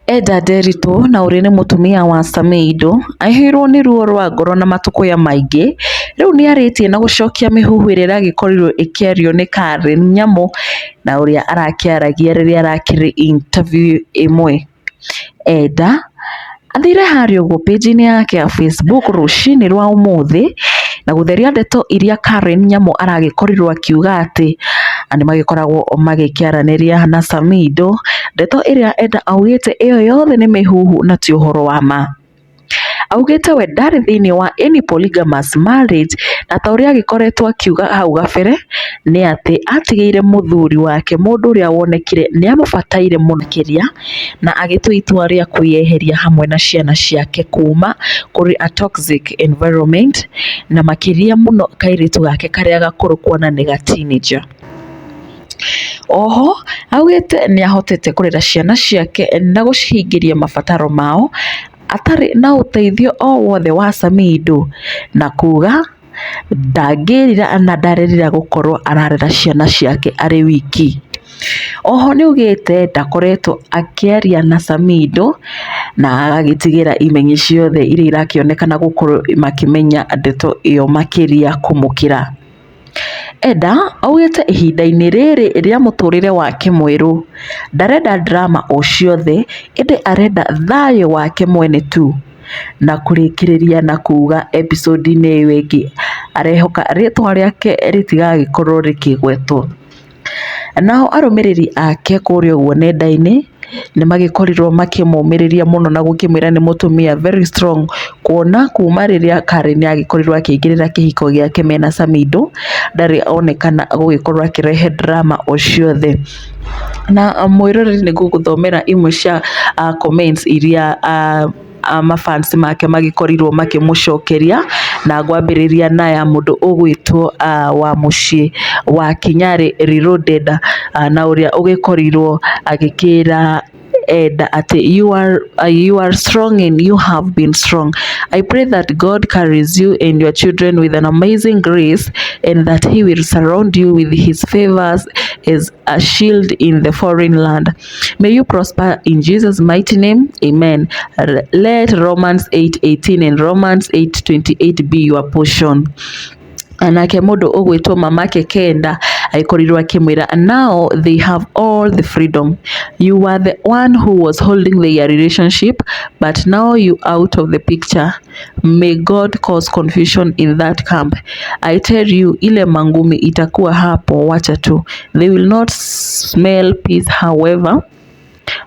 Enda Nderitu na ũrĩa nĩ mũtumia wa Samidoh aihũirwo nĩ ruo rwa ngoro na matũkũya maingĩ, rĩu nĩarĩtie na gũcokia mĩhuhu ĩrĩa ĩragĩkorirwo ĩkĩario nĩ Karen Nyamu na ũrĩa arakĩaragia rĩrĩa arakĩrĩ interview ĩmwe. Enda athire harĩa ũguo page-inĩ yake ya Facebook rũcinĩ rwa ũmũthĩ na gũtheria ndeto iria Karen Nyamu aragĩkorirwo akiuga atĩ nĩ magĩkoragwo magĩkĩaranĩria na Samidoh, ndeto ĩrĩa Enda augĩte ĩyo yothe nĩ mĩhuhu na ti ũhoro wa ma. Augĩte we ndarĩ thĩinĩ wa any polygamous marriage na ta ũrĩa agĩkoretwo akiuga hau gabere nĩ atĩ atigĩire mũthuri wake mũndũ ũrĩa wonekire nĩ amũbataire mũno makĩria na agĩtua itua rĩa kwĩyeheria hamwe na ciana ciake kuma kũrĩ a toxic environment na makĩria mũno kairĩtu gake karĩa gakũrũ kuona nĩ ga teenager. Oho augĩte nĩ ahotete kũrera ciana ciake na gũcihingĩria mabataro mao atarĩ na ũteithio o wothe wa Samidoh na kuga ndangĩrira na ndarerira gũkorwo ararera ciana ciake arĩ wiki. Oho nĩaugĩte ndakoretwo akĩaria na Samidoh na agagĩtigĩra imenyi ciothe iria irakĩonekana gũkorwo makĩmenya ndeto ĩyo makĩria kũmũkĩra. Enda augĩte ihinda-inĩ rĩrĩ rĩa mũtũrĩre wake mwerũ ndarenda drama o ciothe ĩndĩ arenda thayũ wake mwene tu na kũrĩkĩrĩria na kuga episode-inĩ ĩyo ĩngĩ arehoka rĩtwa rĩake rĩtigagĩkorwo rĩkĩgwetwo. Nao arũmĩrĩri ake kũrĩa ũguo nenda-inĩ nĩ magĩkorirwo makĩmũmĩrĩria mũno na gũkĩmwĩra nĩ mũtumia very strong kuona kuma rĩrĩa Karen agĩkorirwo akĩingĩrĩra kĩhiko gĩake mena Samidoh ndarĩ onekana gũgĩkorwo akĩrehe drama o ciothe. Na mwĩroreri nĩ ngũgũthomera imwe cia comments iria mafans make magĩkorirwo makĩmũcokeria na ngwambĩrĩria na ya mũndũ ũgwĩtwo wa mũciĩ wa Kinyarĩ Reloaded na ũrĩa ũgĩkorirwo agĩkĩra Enda atĩ you are strong and you have been strong. I pray that God carries you and your children with an amazing grace and that he will surround you with his favors as a shield in the foreign land. May you prosper in Jesus' mighty name. Amen. Let Romans 8:18 and Romans 8:28 be your portion. Nake mũndũ ũgwĩtwo Mamake Kenda agĩkorirwo akĩmwĩra, "Now they have all the freedom. You were the one who was holding their relationship, but now you out of the picture. May God cause confusion in that camp. I tell you, ile mangumi itakuwa hapo, wacha tu. They will not smell peace however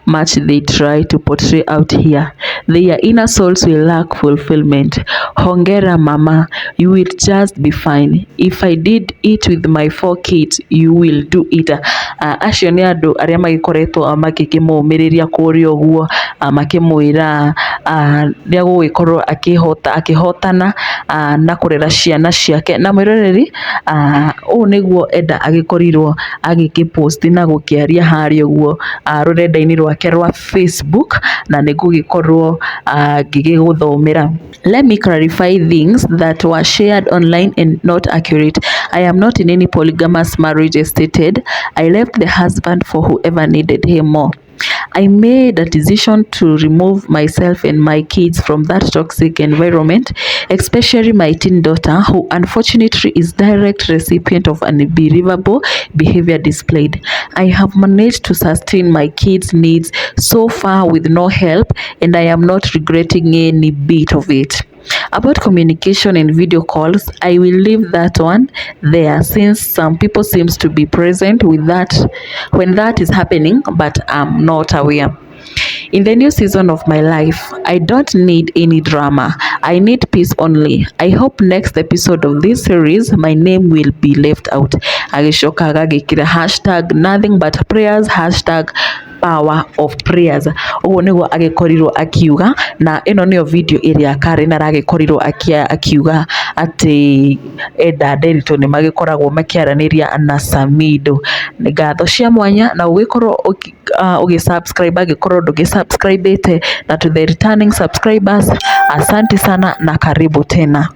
much they try to portray out here. Their inner souls will lack fulfillment. Hongera mama, you will just be fine. If I did it with my four kids, you will do it." Acio nĩ andũ arĩa magĩkoretwo magĩkĩmũmĩrĩria kũrĩa ũguo makĩmwĩra nĩ agũgĩkorwo akĩhota akĩhotana na kũrera ciana ciake. Na mwĩroreri, ũũ nĩguo Enda agĩkorirwo agĩkĩ-post na gũkĩaria harĩa ũguo rũrenda-inĩ rwake rwa Facebook na nĩ ngũgĩkorwo ngĩgĩgũthomera. "Let me clarify things that were shared online and not accurate. I am not in any polygamous marriage as stated. I left the husband for whoever needed him more. I made a decision to remove myself and my kids from that toxic environment, especially my teen daughter, who unfortunately is direct recipient of unbelievable behavior displayed. I have managed to sustain my kids' needs so far with no help, and I am not regretting any bit of it. About communication and video calls, I will leave that one there since some people seems to be present with that when that is happening, but I'm not aware. In the new season of my life, I don't need any drama. I need peace only. I hope next episode of this series, my name will be left out." Agĩcoka agagĩkĩra #NothingButPrayers, #PowerOfPrayers. Ũguo nĩguo agĩkorirwo akiuga na ĩno nĩyo video ĩrĩa Karen aragĩkorirwo akiuga atĩ Enda Nderitu nĩ magĩkoragwo makĩaranĩria na Samidoh. Nĩ ngatho cia mwanya na ũgĩkorwo ũgĩ subscribe angĩkorwo ndũgĩ subscribe ĩte, na to the returning subscribers, asante sana na karibu tena.